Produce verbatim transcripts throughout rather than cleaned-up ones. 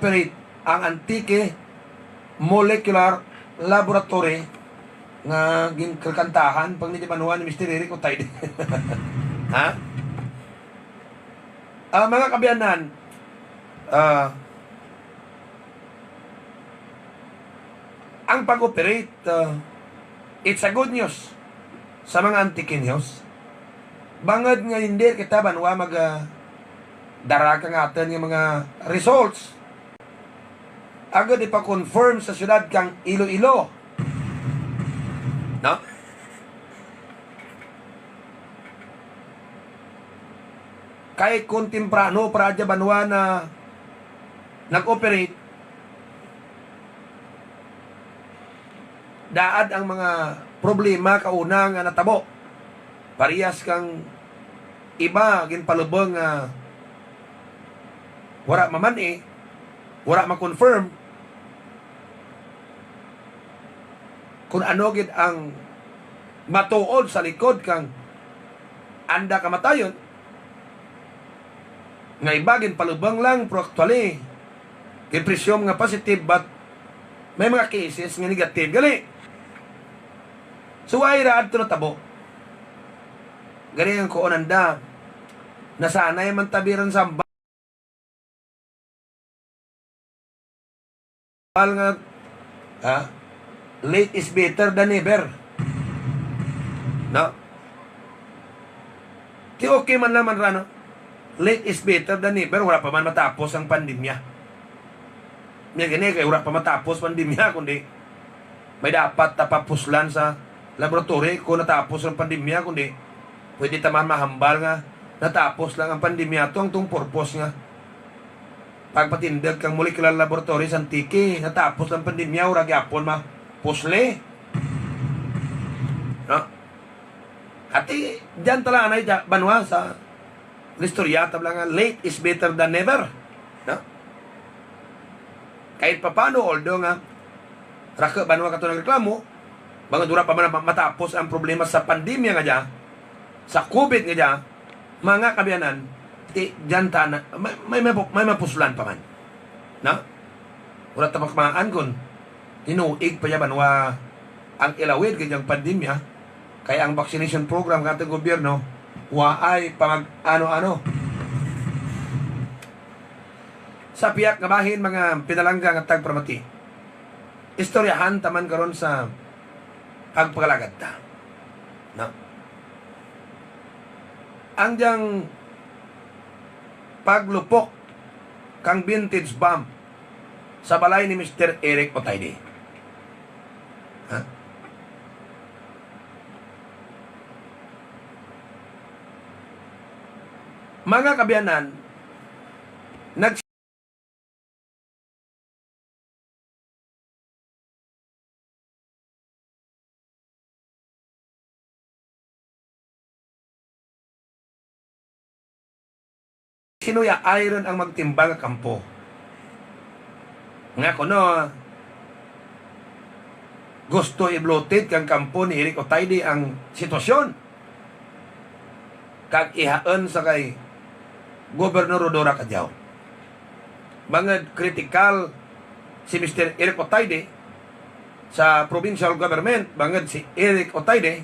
operate ang Antique Molecular Laboratory nga ginkakantahan pang ni Banwa ni Mister Eric Otayde. Ha? Ah, mga kaabyanan, ah, ang pag-operate, ah, it's a good news sa mga Antiqueños. Bangod nga hindi kita banwa mag, ah, dara ka nga aton nga mga results, agud ipa-confirm sa siyudad kang Iloilo. No? Kay kung temprano pa ra dya banwa na nag-operate, daad ang mga problema kauna nga natabo. Parehas kang iba ginpalubong nga wala maman-i, wala ma-confirm kung ano gid ang matuod sa likod kang anda kamatayon, nga iba ginpalubong lang, pero actually, ginpresume nga positive, but may mga cases nga negative gali. So, why ra adto natabo? Gani ang kuon anda, nasanay man tabiran sa hambal nga, ha? Late is better than never. No? Ti okay man lang man ra, no? Late is better than never. Wala pa man matapos ang pandemya. Nga gani, kay wala pa matapos pandemya, kundi may dapat ta papuslan sa laboratory kung natapos ang pandemya, kundi pwede ta man mahambal nga natapos lang ang pandemya. Ato ang tong purpose nga pagpatindog kang molecular laboratory sa Antique, natapos ang pandemya, wala gyapon mapusli. No? Ati, diyan tala anay dya, banwa sa istorya, tabla nga late is better than never. No? Kahit papano, although nga, raka banwa kato nagreklamo, bangod wala pa man matapos ang problema sa pandemya nga dya, sa COVID nga dya, mga kaabyanan, ti, diyan ta na, may, may, may, may mapuslan pa man. No? Wala ta makmaan kon tinuig pa yaman wa ang ilawid kay ang pandemya, kay ang vaccination program nga atong gobyerno, waay pa mag-ano-ano. Sa piyak nga bahin, mga pinalangga nga tagparamati, istoryahan ta man karon sa pagpagalagad ta. No? Ang diyang paglupok kang vintage bomb sa balay ni Mister Eric Otayde. Ha? Mga kaabyanan, nag- Sino ya iron ang magtimbang nga kampo? Nga kuno, gusto i-bloated kang kampo ni Eric Otayde ang sitwasyon kag ihaon sa kay Gobernador Rhodora Cadiao. Bangod critical si Mister Eric Otayde sa provincial government, bangod si Eric Otayde,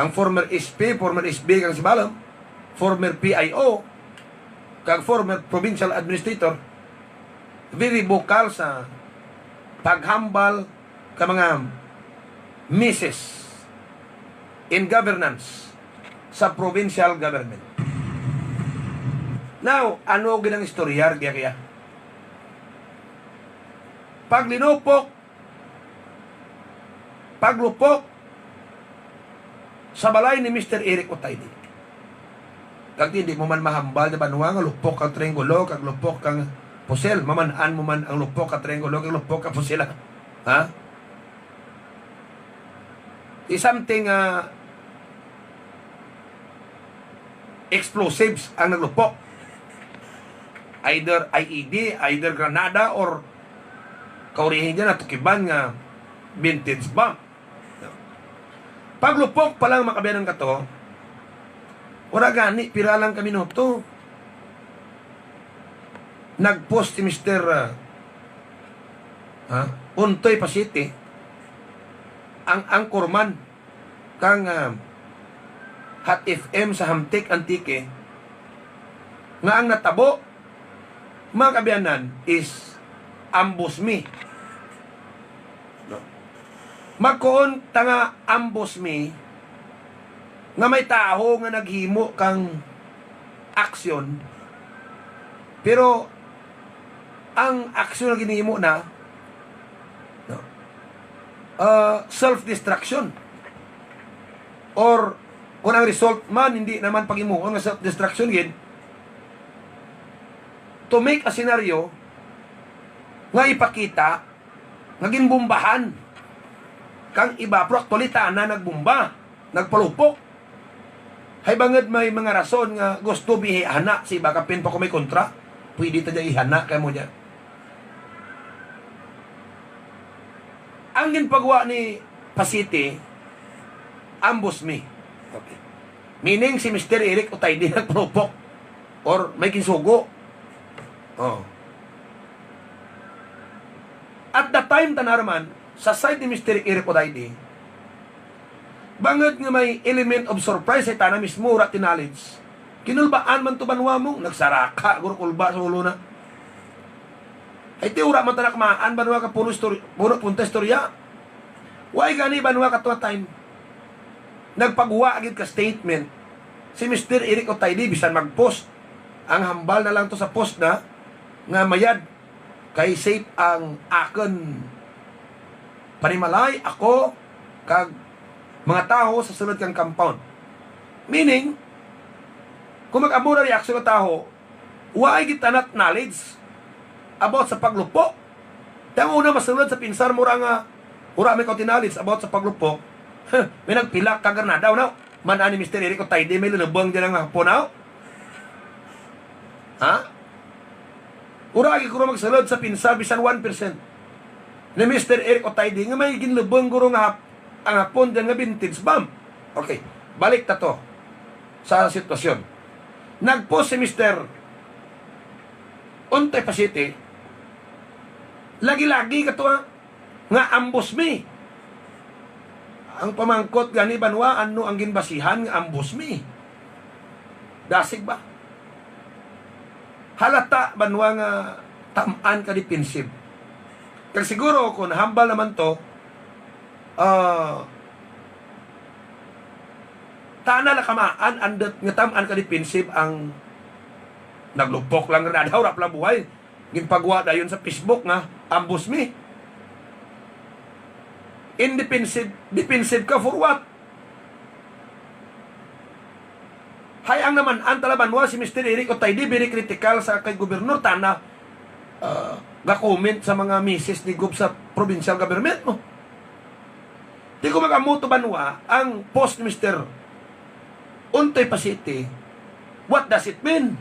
ang former S P, former S B kang Sibalom, former P I O, kag former provincial administrator, very vocal sa paghambal ka mga misses in governance sa provincial government. Now, ano gid ang istorya, kaya, kaya? Paglinupok, paglupok sa balay ni Mister Eric Otayde. Kag hindi mo man mahambal sa banwa nga lupok kang triangulo, kag lupok kang pusil. Maman-an mo man ang lupok ka triangulo, kag lupok ka pusil, ha? Ha? Is something, ah, explosives ang naglupok. Either I E D, either granada, or kaurihin dyan, natukiban nga vintage bomb. Paglupok pa lang, mga kaabyanan, kato, wala gani, pira lang ka minuto. Nag-post si Mister, ah, ah, Untoy Pasiti, ang anchorman kang, ah, Hot F M sa Hamtic, Antique, nga ang natabo, mga kaabyanan, is ambush me. No? Magkuon ta nga ambush me nga may tawo nga naghimo kang aksyon, pero ang aksyon nga ginhimo na, no, ah, self-destruction. Or kung ang result man, hindi naman paghimuon nga self-destruction gid, to make a scenario nga ipakita nga ginbombahan kang iba, pero actually tana nagbomba, nagpalupok. Hay bangod may mga rason nga gusto bihana sa iba, kapin pa kung may kontra, pwede ta dyan ihana kay mo dyan. Ang ginpagawa ni Pasiti, ambush me. Okay. Meaning, si Mister Eric Otaydi nagpalupok or may ginsugo. Oh. At the time, tana ra man, sa side ni Mister Eric Otaydi, bangod nga may element of surprise, ay tana mismo wala tinaledge. Kinulbaan man to banwa mo, nagsaraka, guro kulba sa ulo na. Ay ti, wala man ta nakamaan banwa ka puno istorya, puno punta istorya. Why gani banwa ka to time? Nagpagwa gid ka statement si Mister Eric Otaydi, bisan mag-post. Ang hambal na lang to sa post na nga mayad kay safe ang akon panimalay, ako kag mga tawo sa sulod kang compound. Meaning, kung mag-amo na reaksyon ng tawo, waay gid tana knowledge about sa paglupok. Kaya ang una masulod sa pinsar mo ra nga, wala may kaw knowledge about sa paglupok. May nagpilak ka granada, no? Man ani Mister Eric Otaydi, may lulubong dyan ang hapon, no? Ha? Ura, agi ko magsulod sa pinsar, bisan one percent. Ni Mister Eric Otaydi, nga may ginlubong guro nga hap-, ang hapon dyan nga vintage bomb. Okay, balik ta to sa sitwasyon. Nag-post si Mister Untoy Pasiti, lagi-lagi ka to, ha, nga ambush me. Ang pamangkot gani, banwa, ano ang ginbasihan nga ambush me? Dasig ba? Halata, banwa, nga tam-an ka defensive. Kag siguro, kung hambal naman to, ah, tana na kamaan, andot nga tam-an ka defensive ang naglupok lang na daw, rap lang buhay. Ginpagwa dayon sa Facebook nga, "Ambush me." In defensive, defensive ka for what? Hay ang naman, ang talabanwa si Mister Eric Otaydi, very critical sa kay Gobernador Tana, ah, ga-comment sa mga misis ni Gob sa provincial government mo. Di ko mag-amo to banwa ang post ni Mister Untoy Pasiti. What does it mean?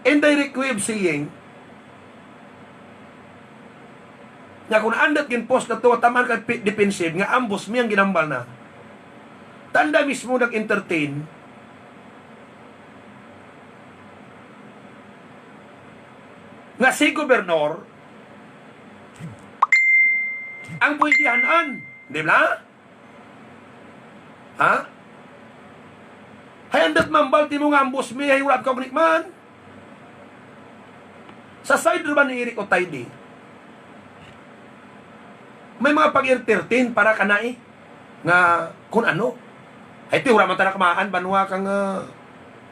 Indirect way of saying, nga kung andot gin-post na to, taman ka pi-, defensive, nga ambush me ang ginambal na. Tanda mismo nag-entertain nga si Gobernador ang pwede han-an, di ba? Ha? Hay, andot mambal timo nga ambush me, hay, wala ka man. Sa side ra ba ni Eric Otaydi, may mga pag-entertain para kanai nga kung ano. Ay, ti, wala man ta nakamaan, banwa kang, ah,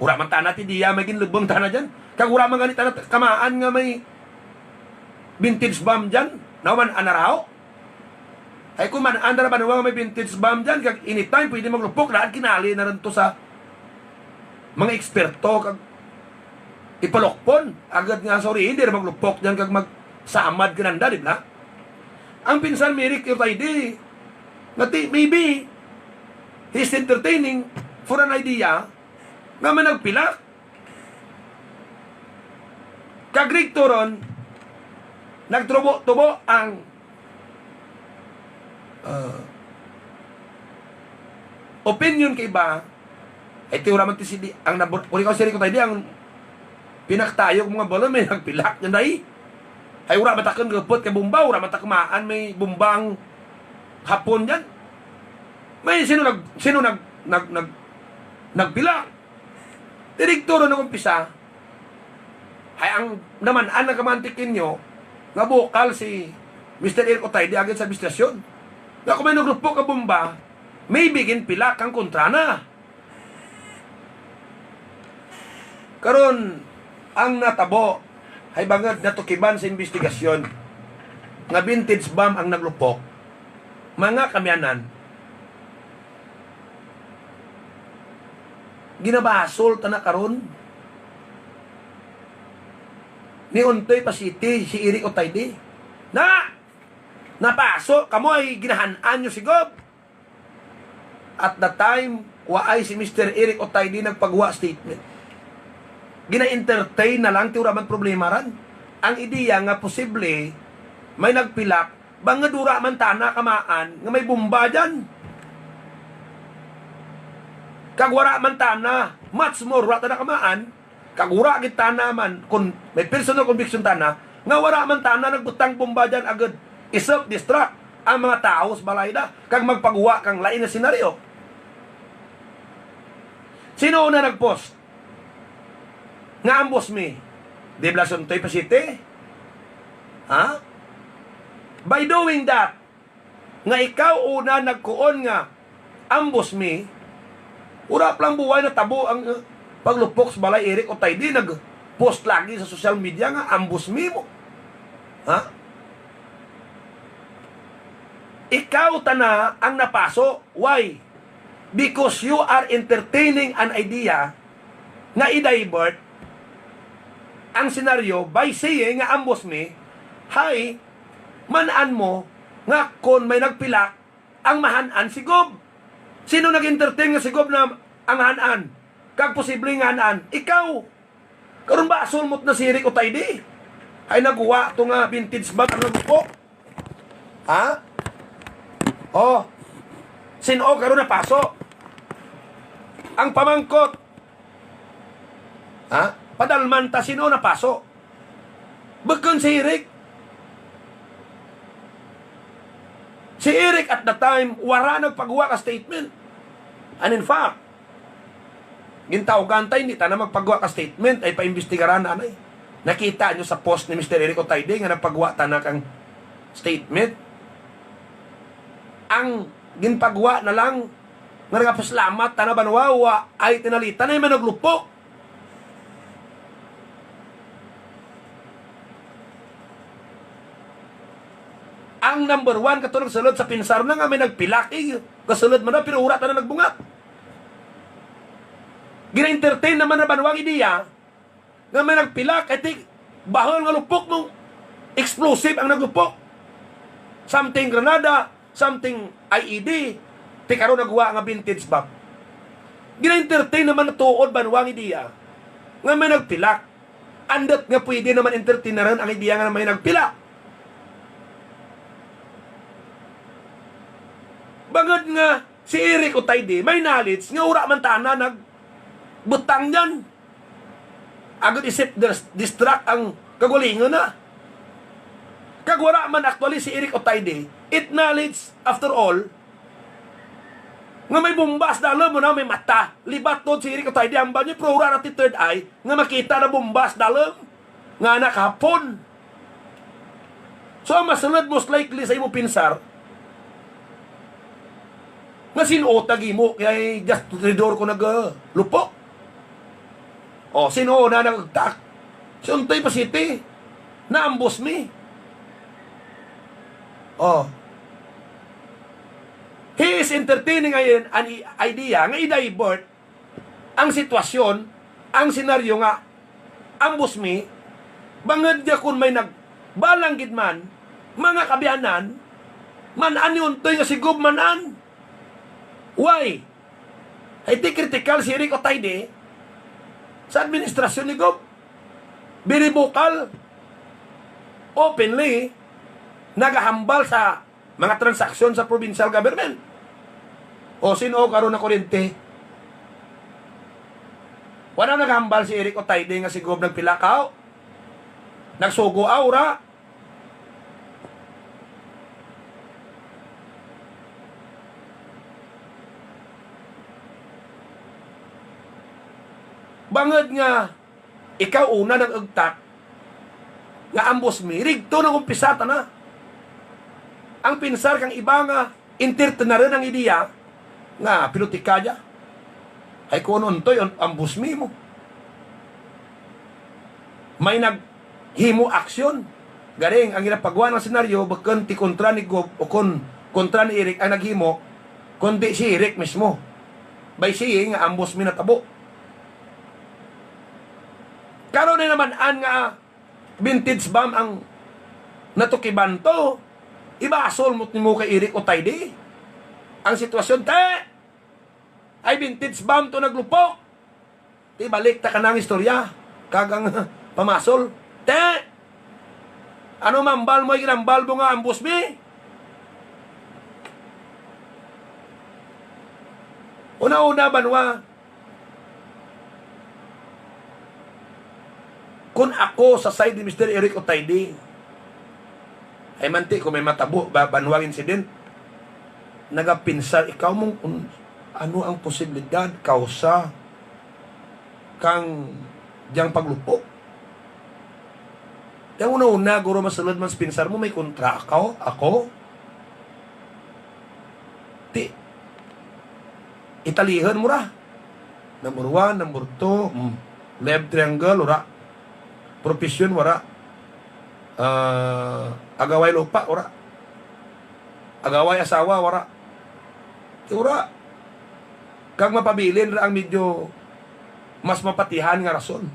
wala man ta na ti diya, may ginlubong ta na dyan. Kag wala man gani ta na kamaan nga may vintage bomb dyan. Naman, anaraho. Ay, kung man, andar ba nga may vintage bomb dyan, kag anytime pwede maglupok, lahat kinali na rin to sa mga eksperto, kag ipalukpon, agad nga, sorry, hindi na maglupok dyan, kag magsamad ka nanda, di ba? Ang pinsan Mirik, yung ID, nga ti-, maybe, he's entertaining for an idea, nga may nagpila. Kag rikto ron, nagtubo-tubo ang, ah, opinion kay iba, ay ti wala man ti si di, ang nabur-, kung ikaw si Rico tayo, di ang pinaktayo mga balon, may nagpilak dyan, day. Ay, wala matakon gapot kay bomba, wala matakumaan may bombang hapon dyan. May sino nag, sino nag, nag, nag, nagpilak? Direkto ron nag-umpisa. Ay, ang naman, ang nagkamantikin nyo, nga bukal si Mister Eric Otay, di agad sa administrasyon. Nga kung may naglupok ka bomba, maybe ginpilak ang kontra na. Karon, ang natabo ay bangod natukiban sa investigasyon nga vintage bomb ang naglupok. Mga kamyanan, ginabasol ta na karon ni Untoy pa City si Eric Otayde. Na! Napaso! Kamo ay ginahan-an nyo si Gob! At the time, waay si Mister Eric Otaydi nagpagwa statement. Gina-entertain na lang, ti wala man problema ran. Ang ideya nga posible may nagpilak, bangod wala man tana kamaan nga may bomba dyan. Kag wala man tana, much more, wala tana kamaan, kag wala gid tana man, kung may personal conviction tana, nga wala man tana nagbutang bomba dyan agud i-self-destruct ang mga tawo sa balay na kag magpagwa kang lain nga senaryo. Sino una nag-post nga ambos mi? Di bala si Untoy pa City? Ha? By doing that, nga ikaw una nagkuon nga ambos mi, wala pa lang buway natabo ang, uh, paglupok sa balay Eric Otaydi, nag-post lagi sa social media nga ambos mi mo. Ha? Ikaw tana ang napaso. Why? Because you are entertaining an idea nga i-divert ang senaryo by saying nga ambos mi, hay, man-an mo nga kon may nagpilak, ang mahan-an si Gob. Sino nag-entertain nga si Gob na ang han-an? Kag posible nga han-an? Ikaw. Karon ba, sulmot na si Eric Otaydi? Ay, nagwa to nga vintage bag ang nagpo. Ha? Oh. Sin-o karon napaso? Ang pamangkot. Ha? Padalman ta, sin-o napaso? Bukon si Eric. Si Eric at the time, wara nagpagwa ka statement. And in fact, gintawgan ta, hindi ta na magpagwa ka statement, ay paimbestigaran na, anay. Nakita nyo sa post ni Mister Eric Otayde nga nagpagwa ta na kang statement. Ang ginpagwa na lang, nga nagapasalamat ta na banwa, wa ay tinalita na yung may naglupok. Ang number one, kato nagsulod sa pinsar na nga may nagpilaki. Kasulod man na, pero wala ta na nagbungat. Gina-entertain naman na banwang ideya nga may nagpilak, kay ti bahol nga lupok mo. Explosive ang naglupok. Something granada, something I E D, ti karon nagwa nga vintage bomb. Gina-entertain naman na tuod banwang ideya nga may nagpilak. Andot nga pwede naman entertaineran ang ideya nga may nagpilak. Bangod nga si Eric Otayde may knowledge nga wala man tana nagbutang yan. Agud isip dis-, distract ang kagalingon na. Kag wala man actually si Eric Otayde, it knowledge, after all, nga may bomba sa dalom mo na may mata. Libat tod si Eric Otayde, hambal niya, pero wala na ti third eye, nga makita na bomba sa dalom. Nga na kahapon. So, ang masulod most likely sa imo pinsar, nga sin-o ta gimo, kay just traidor ko nag, uh, lupok. O, sin-o na nagtak? Si Untoy pa City. Naambos mi. O. He is entertaining an, an idea nga i-divert ang sitwasyon, ang senaryo nga ambos mi, bangod nga kun may nagbalang gid man, mga kaabyanan, man-an ni Untoy nga si Gob man-an. Why? Ay, ti critical si Eric Otayde sa administrasyon ni Gob. Very vocal, openly, nagahambal sa mga transaksyon sa provincial government. O, sin-o karon na kuryente? Paano naghambal si Eric Otaide nga si Gob nagpilakaw? Nagsugo, ah, ura? Bangod nga ikaw una nag-ugtak nga ambos mi, rigto nag-umpisa ta na. Ang pinsar kang iba nga entertaineron ang ideya nga pilotika dya. Ay, kung ano untoy, ang, ang busmi mo. May naghimo aksyon. Garing, ang ginapagwa ng senaryo, bukon ti kontra ni Gob o kon kontra ni Eric ang naghimo, kundi si Eric mismo. By saying nga ambos mi natabo. Karon na naman an nga vintage bomb ang natukiban to. Ibasol mo nimo kay Eric Otaide ang sitwasyon, te. Ay vintage bomb to naglupok. Ti balik ta kanang istorya kag ang pamasol. Te, ano mambal mo, ginambal mo nga ambos mi? Una-una, banwa, kung ako sa side ni Mister Eric Otaide, ay manti ko may matabo, ba, banwang incident, nagapinsar ikaw mong un-, ano ang posibilidad, kausa kang diyang paglupok. Kaya una-una, guro, masulod man sa pinsar mo, may kontra ako, ako. Ti, italihan mo ra. Number one, number two, mm, love triangle, wala. Profession, wala. Ah, agaway lupa, wala. Agaway asawa, wala. Ti wala. Kag mapabilin ra ang medyo mas mapatihan nga rason.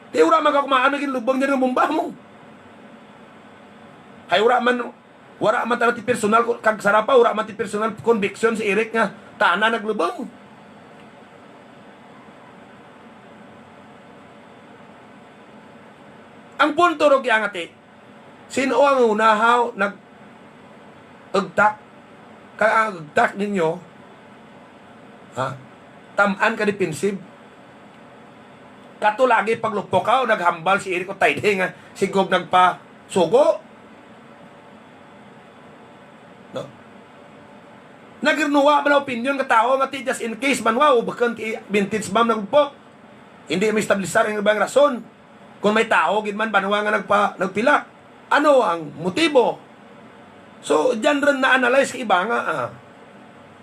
Ti wala magkakumaan, naging lubang niya ng bomba mo. Kay wala man, wala man tana ti personal, kag sarapa, wala man ti personal conviction si Eric nga tana naglubang. Ang punto ro kaya nga ti, sin-o ang unahaw nag-ugtak? Kay ang ugtak ninyo, ha? Tam-an ka defensive. Kato lagi paglupok ka o naghambal si Eric Otaide nga si Gob nagpasugo. No? Nagrinuwa man ang opinion nga tawo nga ti just in case man wa o bakun ti vintage bomb naglupok. Hindi maestablisar ang ibang rason. Kung may tawo gid man banwa nga nagpa-, nagpilak, ano ang motibo? So, diyan rin na-analyze ka iba nga, ah,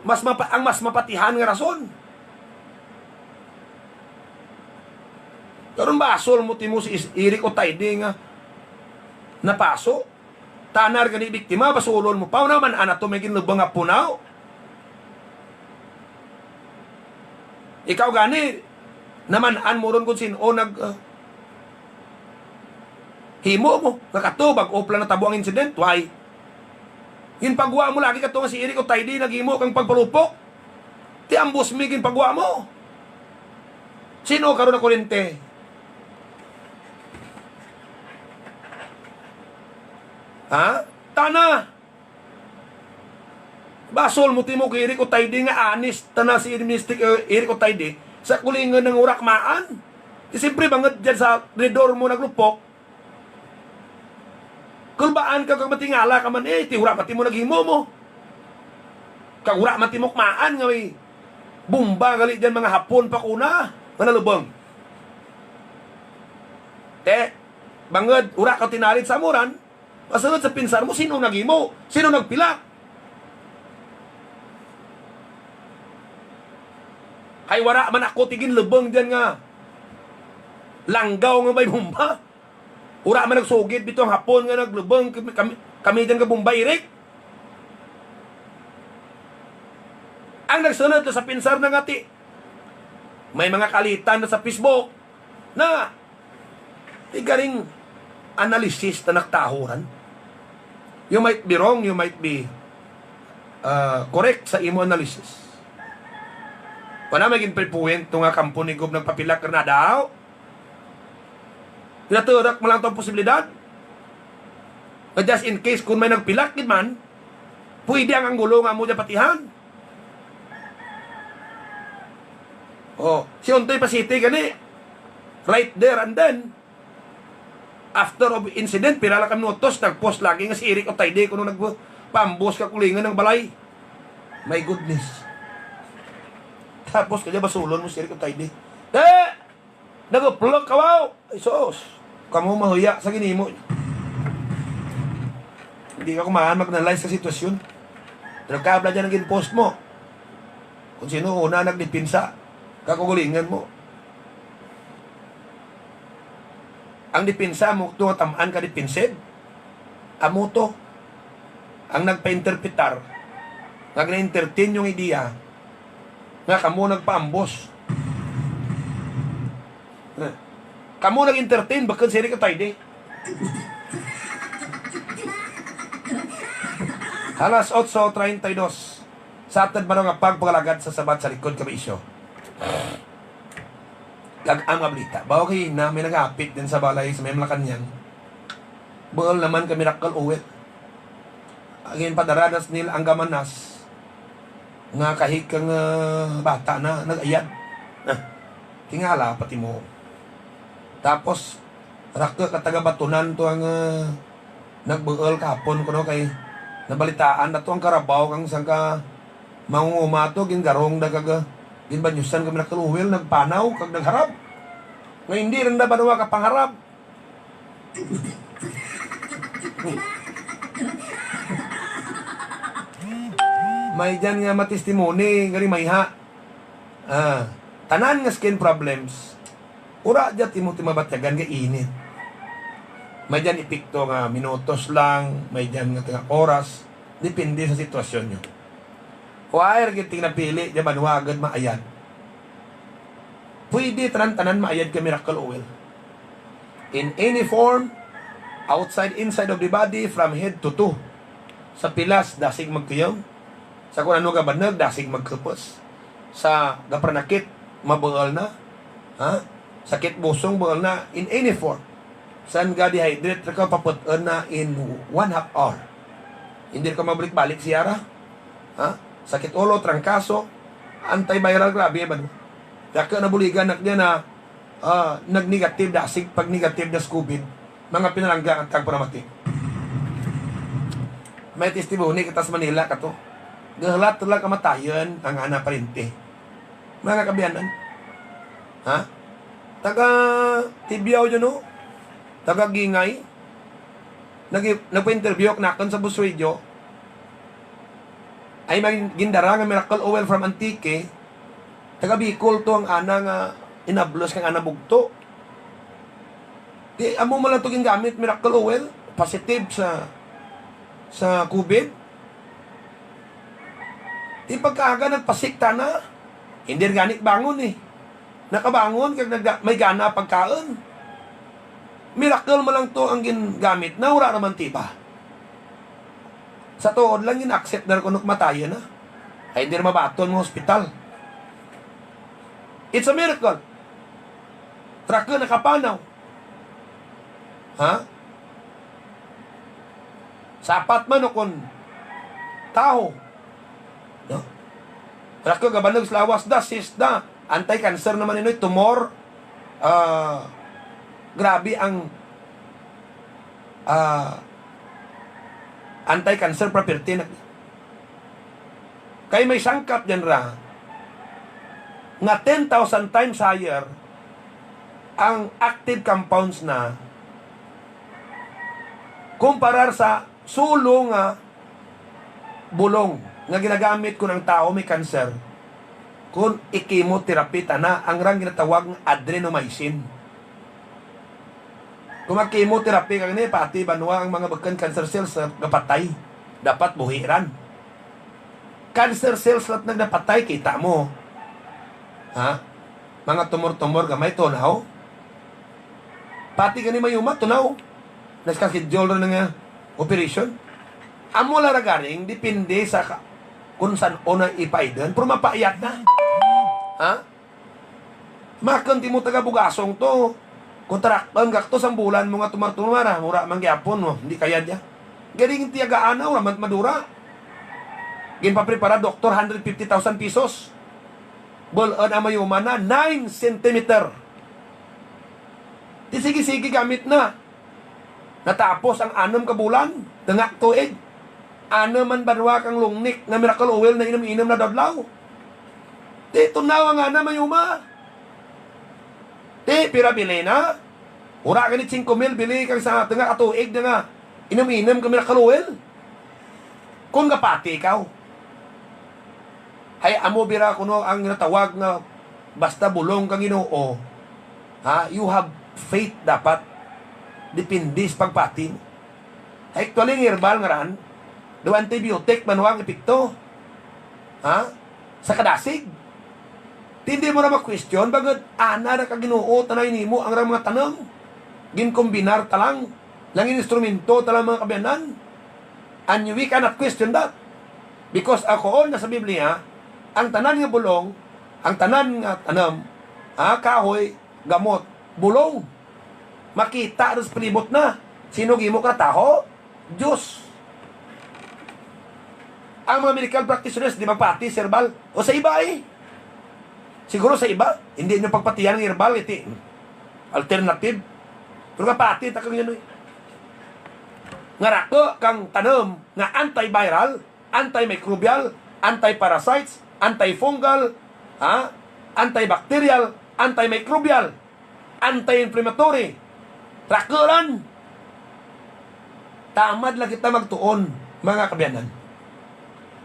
mas mapa-, ang mas mapatihan nga rason. Karon ba asol mo timo si Is-, Eric Otaide nga napaso? Tanar gani biktima, basulon mo pa. Una man, ana to may ginlubong nga punaw. Ikaw gani, naman-an mo ron kung sin-o nag, ah, himo mo. Nga kato, bag-o pa lang natabo ang incident. Why? Ginpagwa mo lagi kato nga si Eric Otaide naghimo kang pagpalupok. Ti ambos mi ginpagwa mo. Sin-o karon ang kurente? Ha? Tana! Basol mo timo kay Eric Otaide nga honest tana si Mister, eh, Eric Otaide sa kulingon ng urakmaan. Di siyempre, bangod dyan sa redor mo naglupok, kulbaan ka kag matingala ka man, eh, ti wala pati mo naghimo mo. Kag wala man timo kumaan nga may bomba gali dyan, mga Hapon pa kuna, nga nalubong. Te, bangod, wala ka tinalit sa amuran, masunod sa pinsar mo, sino naghimo? Sino nagpila? Kay wala man ako tigin lubong dyan nga langgaw nga may bomba. Ura man nagsugid bitaw ang Hapon nga naglubong kami, kami, kami dyan nga Bombay, Eric. Ang nagsunod to sa pinsar na nga ti, may mga kalitan na sa Facebook na tigaring analysis na nagtahuran. You might be wrong, you might be, uh, correct sa imo analysis. Wala may ginpripuwento nga kampo ni Gob nagpapilak na daw. Pinaturak mo lang tong posibilidad. Nga just in case, kung may nagpilak gid man, pwede ang anggulo nga mo dyan patihan. Oh, si Ontoy Pasiti gani. Right there and then, after of incident, pila lang ka minutos, nag-post lagi nga si Eric Otaide kuno nagpaambos ka kulingan ng balay. My goodness. Tapos kaya basulon mo si Eric Otaide. Eh! Nag-upload ka, wow! Ay, sus. Kamo mahuya sa ginimo. Hindi ka kumahan mag-analyze sa sitwasyon. Pero kabla dyan ang gin-post mo. Kung sino una nagdepensa, kakugulingan mo. Ang depensa mo, ito nga tamaan ka defensive, amo to ang nagpa-interpretar nga gina-entertain yung idea nga kamo nagpaambos. Kamo nag-entertain, bakit si Eric Otaide? Alas otso treinta y dos. Sa atad man nga pagpangalagad sa Sabat sa Likod Kami Isyu. Kag ang mga balita. Bawo kay na may nagapit din sa balay sa may Malacañang. Buol naman kami Miracle Oil. Ang ginpadaranas nila ang gamanas nga kahig kang, ah, bata na nag-ayad. Ah, tingala pati mo. Tapos, raka ka taga Batunan to ang, ah, nagbuol kahapon kuno kay nabalitaan na to ang karabaw kang sangka mangunguma to, gingarong da kag, ah, ginbanyusan kami Miracle Oil, nagpanaw kag nagharab. Nga hindi rin na ba ka pangharab? May dyan nga matestimony, gari may ha. Ah, tanan nga skin problems. Ura dyan timo ti mabatyagan nga init. May dyan epekto nga minutos lang, may dyan nga, nga oras. Depende sa sitwasyon nyo. Why ra gid ting napili dyan banwa agad maayad? Pwede tanan-tanan maayad ka Miracle Oil. In any form, outside, inside of the body, from head to toe. Sa pilas, dasig magkuyaw. Sa kung ano gabanag, dasig magkupos. Sa gapanakit, mabuol na. Ha? Sakit busong, buol na. In any form. San ga dehydrate ka, paput-on na in one half hour. Hindi ka mabalik-balik siya ra. Ha? Sakit ulo, trangkaso, antiviral, grabe man. Kaya ka nabuligan na niya na, ah, nag-negative dasig, pag negative das COVID, mga pinalangga ang tagparamati. May testimony kita sa Manila kato. Gahulat lang kamatayon ang ana parente. Mga kabiyanan. Ha? Taga Tibiao yun, no? Taga Gingay. Nag-, nagpa-interview ako nakon sa Bus Radio. Ay, may gindara nga Miracle Oil from Antique. Taga Bicol to ang ana nga inablos kang ana bugto. Di, amo mo lang to gingamit, Miracle Oil. Positive sa, sa COVID. Di pagkaaga nagpasikta na. Hindi gani bangon eh. Nakabangon kag nagda-, may gana pagkaon. Miracle mo lang to ang gingamit na wala naman tiba. Sa tuod lang gin-accept na kuno kamatayon na. Ay hindi na mabaton mo hospital. It's a miracle. Truck na nakapanaw. Ha? Sapat man o kun taho. No? Truck ka gabanog sa lawas da, sis da. Anti-cancer naman inoy, tumor. Ah, grabe ang, ah, anti-cancer property na. Kay may sangkap dyan ra nga ten thousand times higher ang active compounds na kumparar sa sulo nga bulong nga ginagamit kun ang tawo may cancer, kun i-chemotherapy tana ang rang ginatawag nga adrenomycin. Kung mag-chemotherapy ka gani, pati banwa ang mga bukon cancer cells, ah, gapatay. Dapat buhi ran. Cancer cells lang nagdapatay, kita mo. Ha? Mga tumor-tumor gamay, tunaw. Pati gani mayuma, tunaw. Nagka-schedule ra na nga operation. Amo la ra garing, depende sa ka-, kung san-o na ipaidon. Pero mapaiyat na. Ha? Makon ti mo taga Bugasong to. Kung tarakon ka to, sang bulan mo nga tumar-tumara, mura man gyapon, no? Hindi kaya diya. Galing tiyagaan na, wala man madura. Ginpaprepara, doktor, hundred fifty thousand pesos. Bul-on ang mayuma na, nine centimeter. Di sige-sige gamit na. Natapos ang anum ka bulan, tunga tuig. Anum man banwa kang lungnik nga miracle oil na inom-inom na adlaw. Di tunaw ang ana mayuma. Di pira bili na. Wala gani singko mil bili kang sa tunga ka tuig na nga inom-inom ka miracle oil. Kung gapati ikaw, hay amo bira kuno ang ginatawag nga basta bulong kang Ginoo, ha, you have faith dapat. Depende sa pagpati mo. Hay actually, ang herbal nga ran, daw antibiotic man ang epekto, ha, sa kadasig. Di, hindi mo na ma-question, bangod ana na ka Ginoo, tanay nimo ang ra mga tanom. Ginkombinar ta lang, lang instrumento ta lang, mga kaabyanan. And we cannot question that. Because ako, na sa Biblia, ang tanan nga bulong, ang tanan nga tanom, ha, kahoy, gamot, bulong. Makita rin sa palibot na. Sino gimo ka taho? Diyos. Ang mga medical practitioners, di magpati sa herbal. O sa iba eh. Siguro sa iba, hindi nyo pagpatiyan ang herbal, iti alternative. Pero kapati, takang yun eh. Nga rako kang tanom nga antiviral, antimicrobial, antiparasites, antifungal, ha? Antibacterial, antimicrobial, anti-inflammatory. Rakuran. Tamad lang kita magtuon, mga kaabyanan.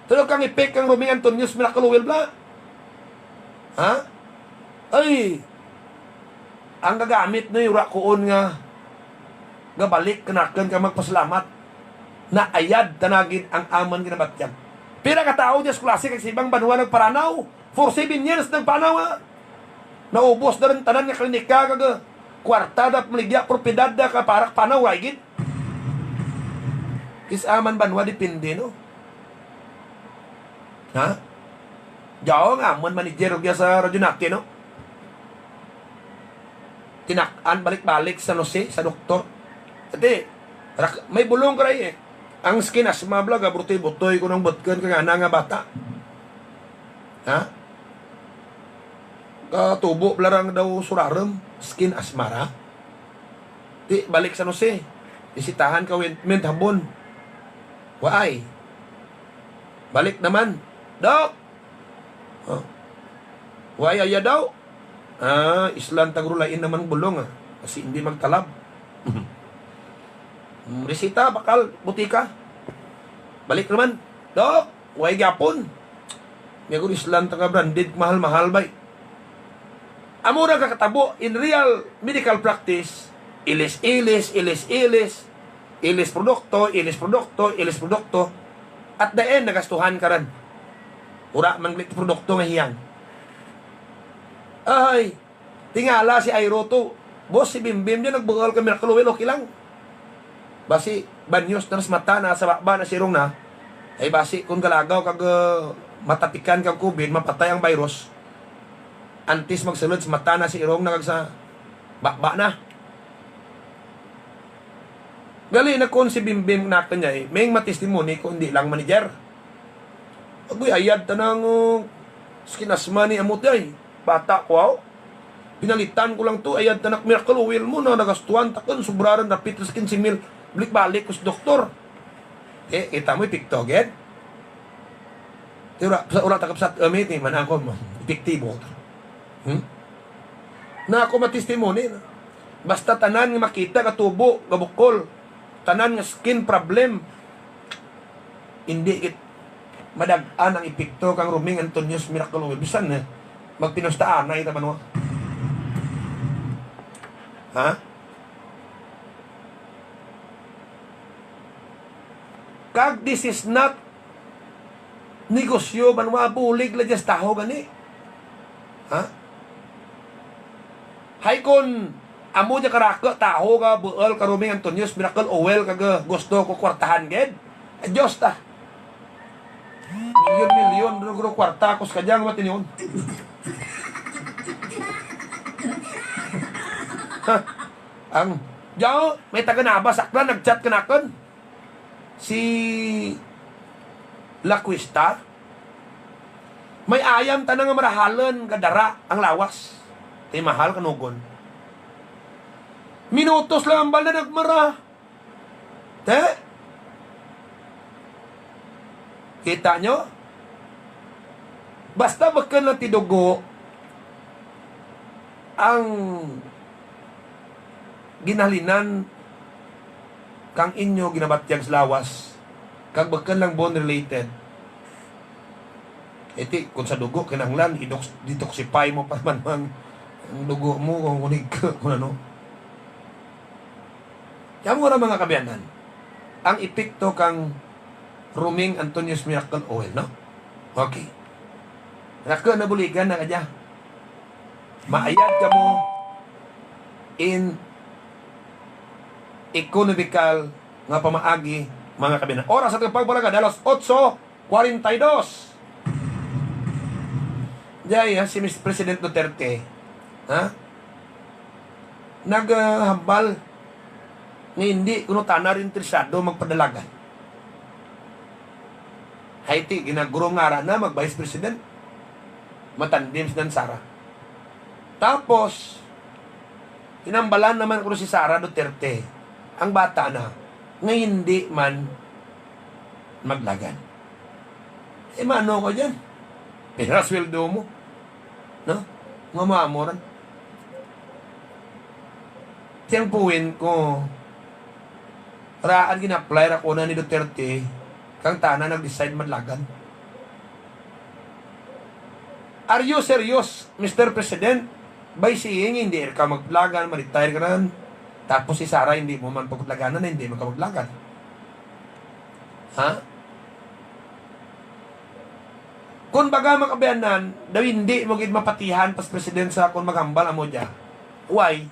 Tulo kang ipik kang Roming Antonio's Miracle Oil bla. Ha? Ay, ang gagamit na yung rakuon nga gabalik kanakon ka magpasalamat. Naayad tanagin ang aman ginabatyag. Pira ka tawo diyas klase kag sa ibang banwa nagparanaw. For seven years nagpanaw, ha? Naubos na rin tanan nga klinika kag, uh, kwarta da, maligya, propiedad da ka para panaw, ay gid. Is aman banwa depende, no? Ha? Diyaw nga amon manager og sa radyo natin, no? Tinak-an balik-balik sa San Jose, sa doktor. Ati, rak-, may bulong ka ray eh. Ang skin asthma bla, gabutoy-butoy ko ng butkan kang ana nga bata. Ha? Katubo bla rang daw surarom, skin asthma ra. Ti, balik sa San Jose. Bisitahan ka ointment habon. Waay. Balik naman. Dok! Oh. Waay aya daw. Ah, islan tagro lain naman bulong, ah. Kasi hindi magtalab. Mm, resita, bakal, butika. Balik naman. Dok, way gyapon. Nga gud islan ta nga branded, mahal-mahal bay. Amo ra kakatabo in real medical practice, ilis-ilis, ilis-ilis, ilis produkto, ilis produkto, ilis produkto. At the end, nagastuhan ka ran. Wala man gali produkto nga hiyang. Ay, tingala si Iro to. Boss, si Bimbim dyan, nagbuhal ka miracle oil, okay lang. Basi, banyos na sa mata na, sa baba na si Irong na. Ay basi, kung galagaw kag, uh, matapikan kag covid, mapatay ang virus. Antes magsulod sa mata na si Irong na kag sa baba na. Gali na kon si Bimbim na kanya, eh, may matestimony ko, hindi lang manager. Agoy, ayad ta nang, uh, skin asthma ni Amot, ay. Bata ko, aw. Pinalitan ko lang to, ayad ta nak miracle oil mo na nagastuan ta kun sobraran dapit sa quince mil. Balik-balik ko sa doktor. Eh, kita mo, epekto, gid. Di, wala, sa, wala takap sa, um, iti, man ako mo. Epektibo. Hmm? Na ako matestimony, no? Basta tanan nga makita, katubo, kabukol, tanan nga skin problem, hindi gid madag-an ang epekto kang Roming Antonio's Miracle Oil. Bisan, eh, magpinusta anay ta banwa. Ha? Kag this is not negosyo, banwa, bulig la diyas taho gani. Ha? Hay kon amo dya karako taho ka buol ka Roming Antonio's Miracle Oil kag gusto ko kwartahan gid. Ay, Diyos ta. Milyon-milyon, duro-duro kwarta, kus ka dyan, matinion. Ha? Ang, dyan, may taga Nabas, Aklan, nag-chat kanakon. Si La Cuesta, May ayam tana nga marahalon nga dara ang lawas. Kay mahal kanugon. Minutos lang ang bala nagmara. Te? Kita nyo? Basta bakal na tidugo ang ginhalinan kang inyo ginabatyag sa lawas, kag bakal lang bone related. Iti, kung sa dugo, kinahanglan, i-dox-, detoxify mo pa man ang, ang dugo mo, kung kunig ka, kung ano. Kaya mo na, mga kabiyanan, ang epekto kang Roming Antonio's Miracle Oil, no? Okay. Raka na buligan na kadya. Maayad ka mo in economical nga pamaagi, mga kabiyanan. Oras sa pagpalagad, alas otso kwarenta y dos. Diay, ha, si Mister President Duterte, ha? Naghambal nga hindi kuno tana interesado magpadalagan. Haiti, ginagurong nga ara na mag-vice president. Matandem si Dansara. Tapos, hinambalan naman kuno si Sara Duterte, ang bata na, nga hindi man maglagan. Eh, mano ko dyan? Pira sweldo mo? No? Nga maamoran. Tiyang puwin ko, raan gina-apply ra ko na ni Duterte, kang tana nag-decide madlagan. Are you serious, Mister President? By saying, hindi ka maglagan, ma-retire ka na. Tapos si Sara, hindi mo man paglagan na, hindi man ka maglagan. Ha? Kung baga, mga kabiyanan, daw hindi mo gid mapatihan pas president sa kung maghambal amo dya. Why?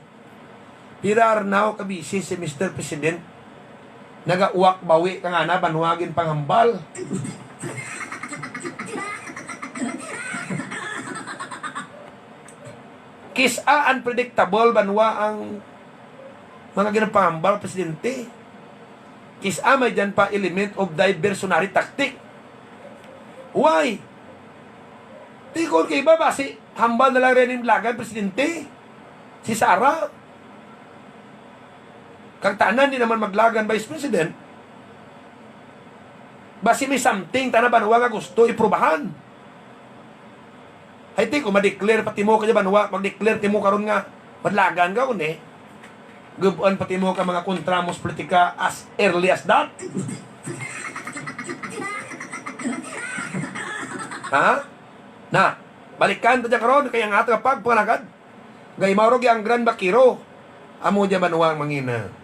Pira arnaw ka busy si Mister President. Nagauwak bawi ka nga na, banwa gin panghambal. Kis-a unpredictable banwa ang mga ginapahambal, Presidente. Kis-a may dyan pa element of diversionary tactic. Why? Tikon kay iba ba si hambal na lang rin yung lagan, Presidente? Si Sara? Kag tanan di naman maglagan, Vice President. Basi may something tana banwa nga gusto iprubahan. Ay, ti, kung ma-declare pa timo kaya banwa, mag-declare timo karon nga madlagan ka, kundi gub-an pa timo ka mga kontra mo sa politika as early as that. Ha? Na, balikan ta dyan karon, kaya nga ata pagpangalagad. Gay mao ra gyud ang Grand Vaquero. Amo dya banwa ang mangina.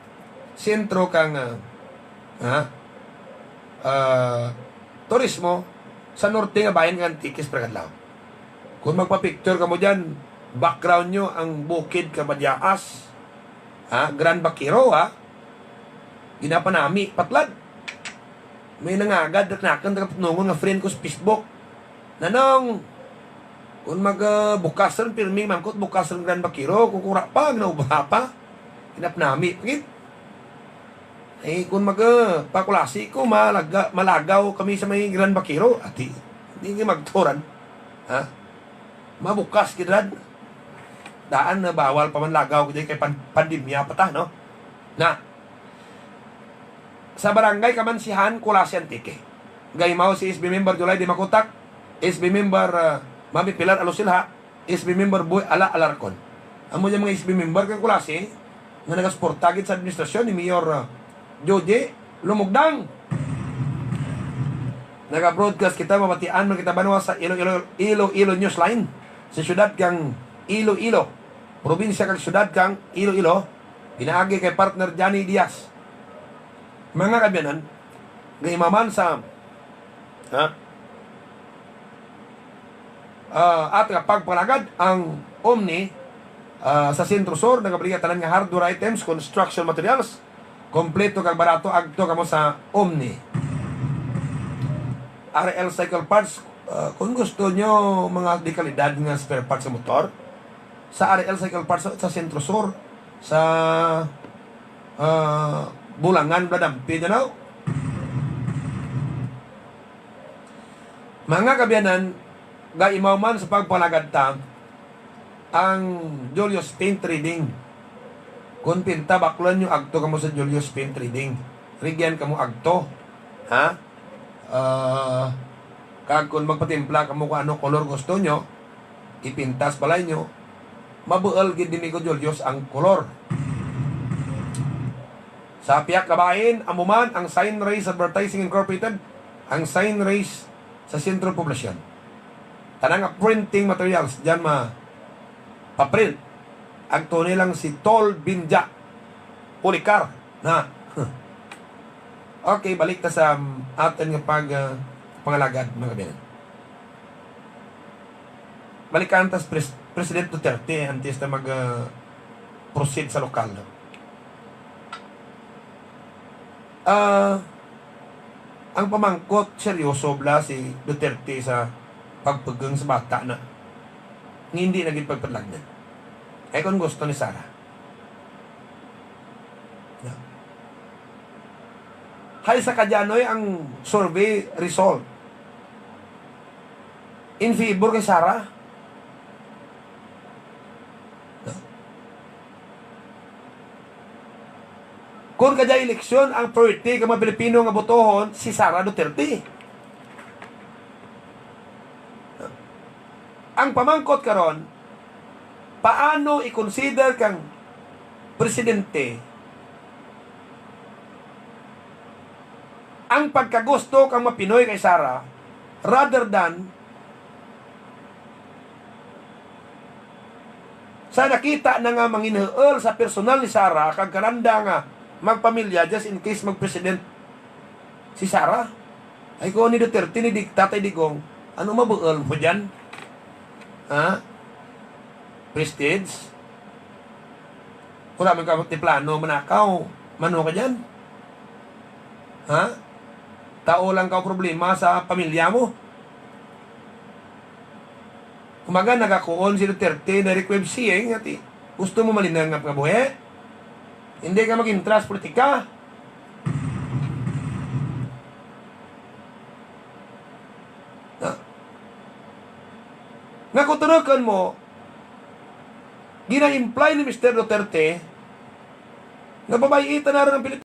Sentro kang, ah, ha? Ah, turismo sa norte nga bayan nga Antique, Espera Adlaw. Kung magpa-picture kamo dyan, background nyo ang bukid ka Badiaas. Ha? Grand Vaquero, ha? Ginapanami, patlad. May nangagad, nakon, taga Patnongon nga friend ko sa Facebook. Nanong, kung mag, ah, bukas rin, pirming mangkot, bukas rin Grand Vaquero, kung kura pa, ginaubha pa. Hinapnami, pagit. Eh, kung mag, ah, pakulasi ko, malaga, malagaw kami sa may Grand Vaquero. Ati, hindi nga magturan. Ha? Mabukas, gid rad. Daan na bawal pa man lagaw, gid kay pan-, pandemya pa ta, no? Na, sa Barangay Kamansihan, Culasi, Antique. Gaimaw si S B member July Dimacutak, S B member, ah, Mami Pilar Alusilha, S B member Boy Ala Alarcon. Amo yung mga S B member kang Culasi nga nagasuporta gid sa administrasyon ni Mayor, ah, Joje Lumugdang. Naga-broadcast kita, mabatian man kita banwa sa Iloilo, Iloilo Newsline, sa siyudad kang Iloilo, probinsya kag siyudad kang Iloilo, pinaagi kay partner Johnny Diaz. Mga kaabyanan, gaimaman sa, ha? Ah, at nga pagpalagad ang Omni, ah, sa Centro Sur, nagabaligya tanan nga hardware items, construction materials, kompleto kag barato, agto kamo sa Omni. R L Cycle Parts, ah, kung gusto nyo mga dekalidad nga spare parts sa motor, sa R L Cycle Parts sa Centro Sur, sa, ah, Bulangan, Bladampi, you know? Mga kaabyanan, Gaimaw man sa pagpalagad ta ang Julius Paint Trading. Kon pinta, baklan nyo, agto kamo sa Julius Paint Trading. Rigyan kamo agto. Ha? Ah, kag kon magpatimpla kamo kung ano kolor gusto nyo, ipintas balay nyo, mabuol gid ni Migo Julius ang kolor. Sa piyak kabahin, amo man ang Sign Race Advertising Incorporated, ang Sign Race sa Sentro Poblasyon. Tanang printing materials, dyan ma-, pa-print. Ang tunay lang si Tol Binja Policar na. Okay, balik ta sa, um, aton nga pag, ah, pangalagad, mga kabinan. Balikan ta si Pres-, President Duterte antes na mag, ah, proceed sa lokal, no? Ah, ang pamangkot, seryoso bala si Duterte sa pagpugong sa bata na nga hindi na gid pagpadlagnan. Kay kung gusto ni Sara. Hay sa Kadyanoy ang survey result. In favor kay Sara. Kung kadya eleksyon, ang priority ka mga Pilipino nga botohon, si Sara Duterte. Ang pamangkot karon, paano i-consider kang presidente ang pagkagusto kang mga Pinoy kay Sara rather than sa nakita na nga manginhuol sa personal ni Sara kag kalanda nga magpamilya just in case magpresident si Sara? Ay, ko ni Duterte, ni Dig-, Tatay Digong, ano mabuol mo dyan? Ha? Prestige? Wala man ka ti plano manakaw. Mano ka dyan? Ha? Tao lang ka problema sa pamilya mo. Kumaga, nagakuon si Duterte, direct web seeing, ati. Gusto mo malinangap nga buhi? Hindi ka mag-intras politika? Na, nga kung tunukan mo, gina-imply ni Mister Duterte nga babay-i ta na rin ang Pilipinas.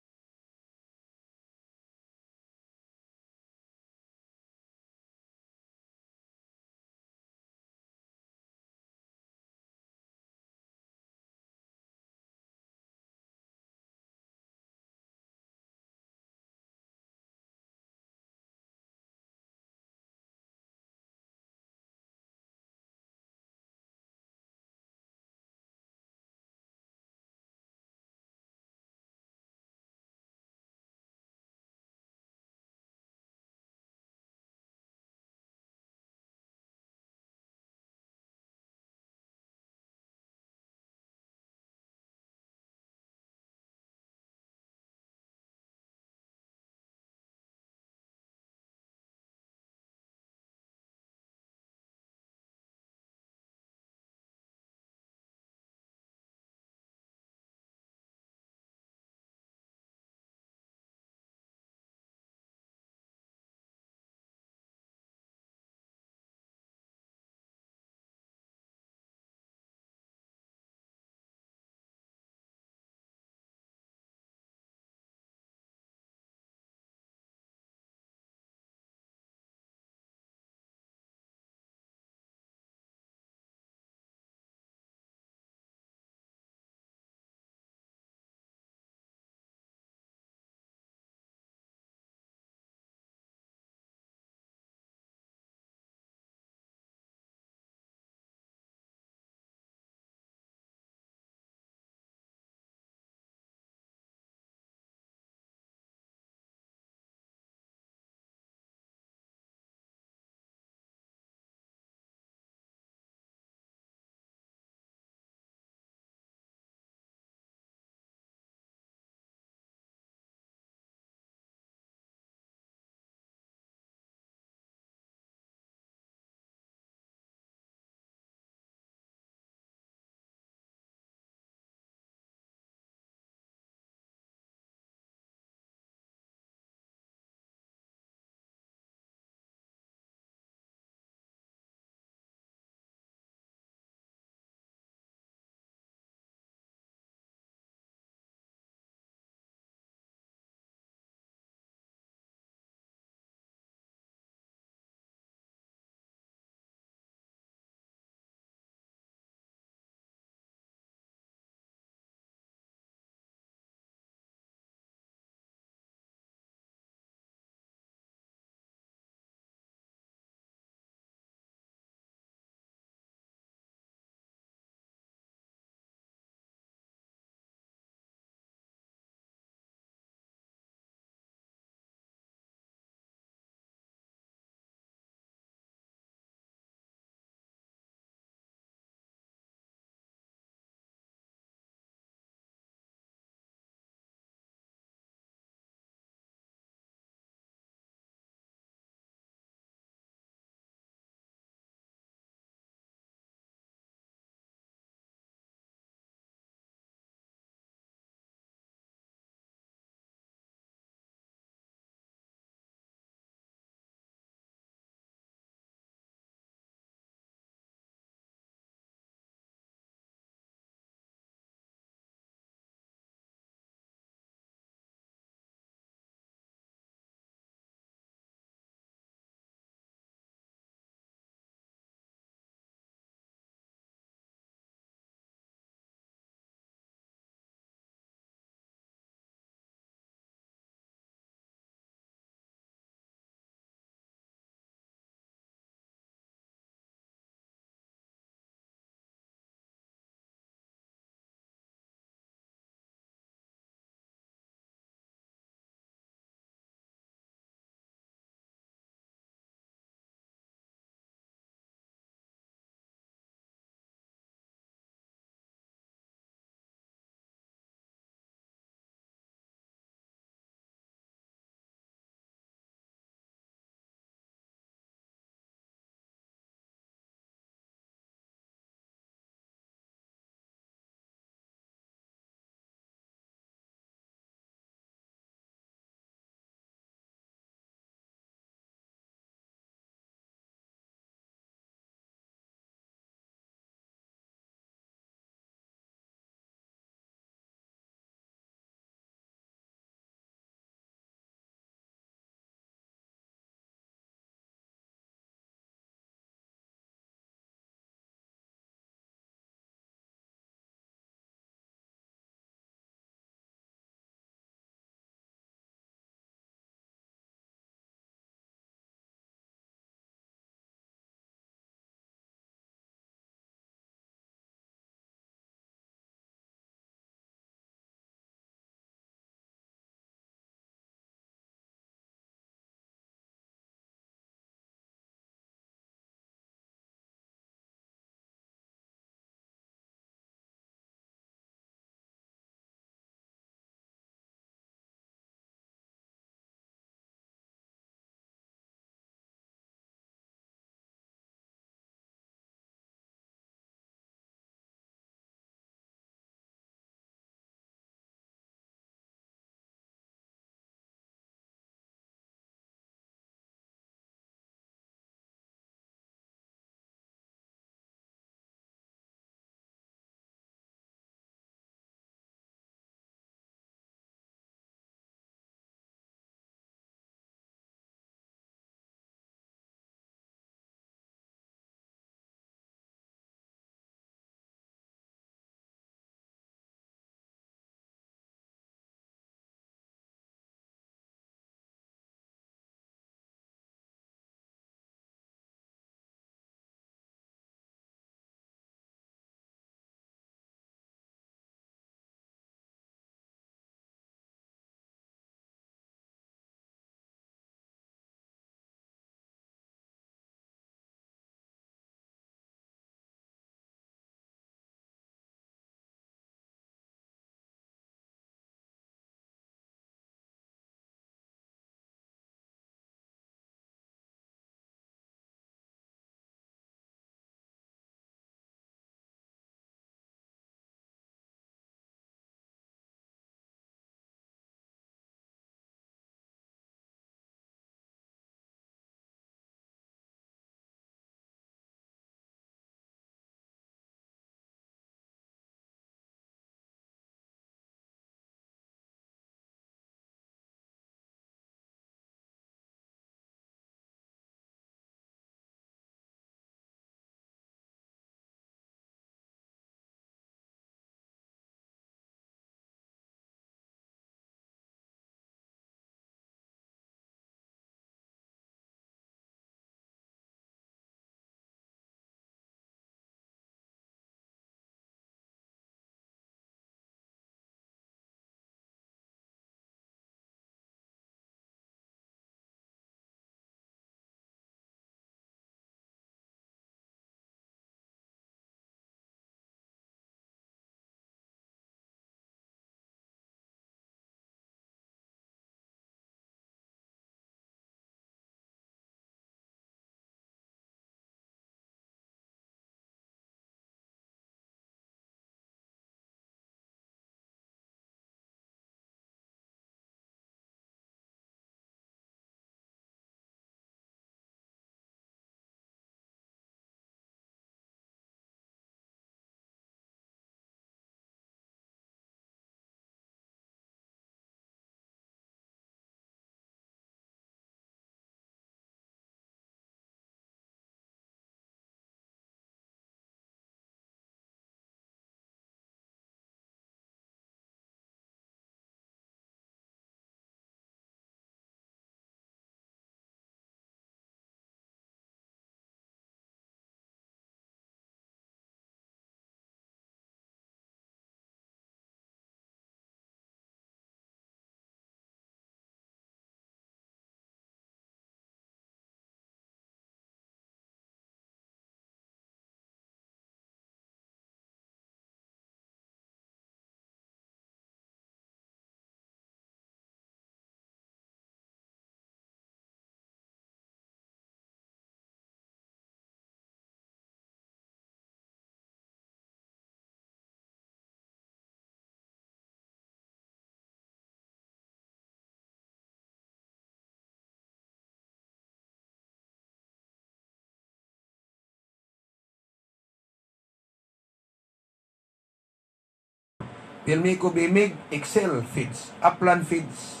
Pilmico Bimig, Excel Feeds, Upland Feeds,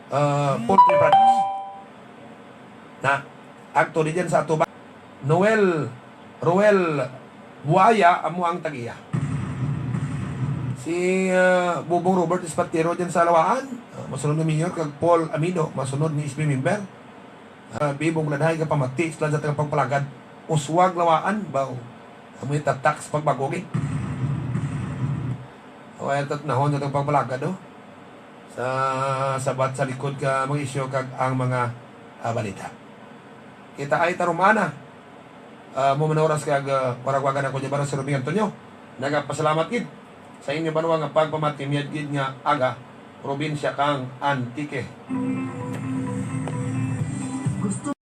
uh, poultry products. Na, agto di dyan sa ato ba? Noel, Roel Buaya, amo ang tag-iya. Si uh, Bubong Robert Espatero dyan sa Lawaan, uh, masunod nga mayor, kag Paul Amido, masunod nga S P member. Uh, Bibong Lanhay, kapamati sila sa tagapagpalagad. Uswag Lawaan, baw. Amoy tatak sa pagbago, gid. Kaya tatnahon sa itong pagpalagad, no? Sa sabat sa likod ka mga isyu kag ang mga ah, balita. Kita ay tarumana. Ah, mo man oras kag ah, waragwagan ako di ba si Rubing Antonio. Nagapasalamat gid sa inyo banwa nga pagpamati miyad gid nga aga, probinsya kang Antique. Gusto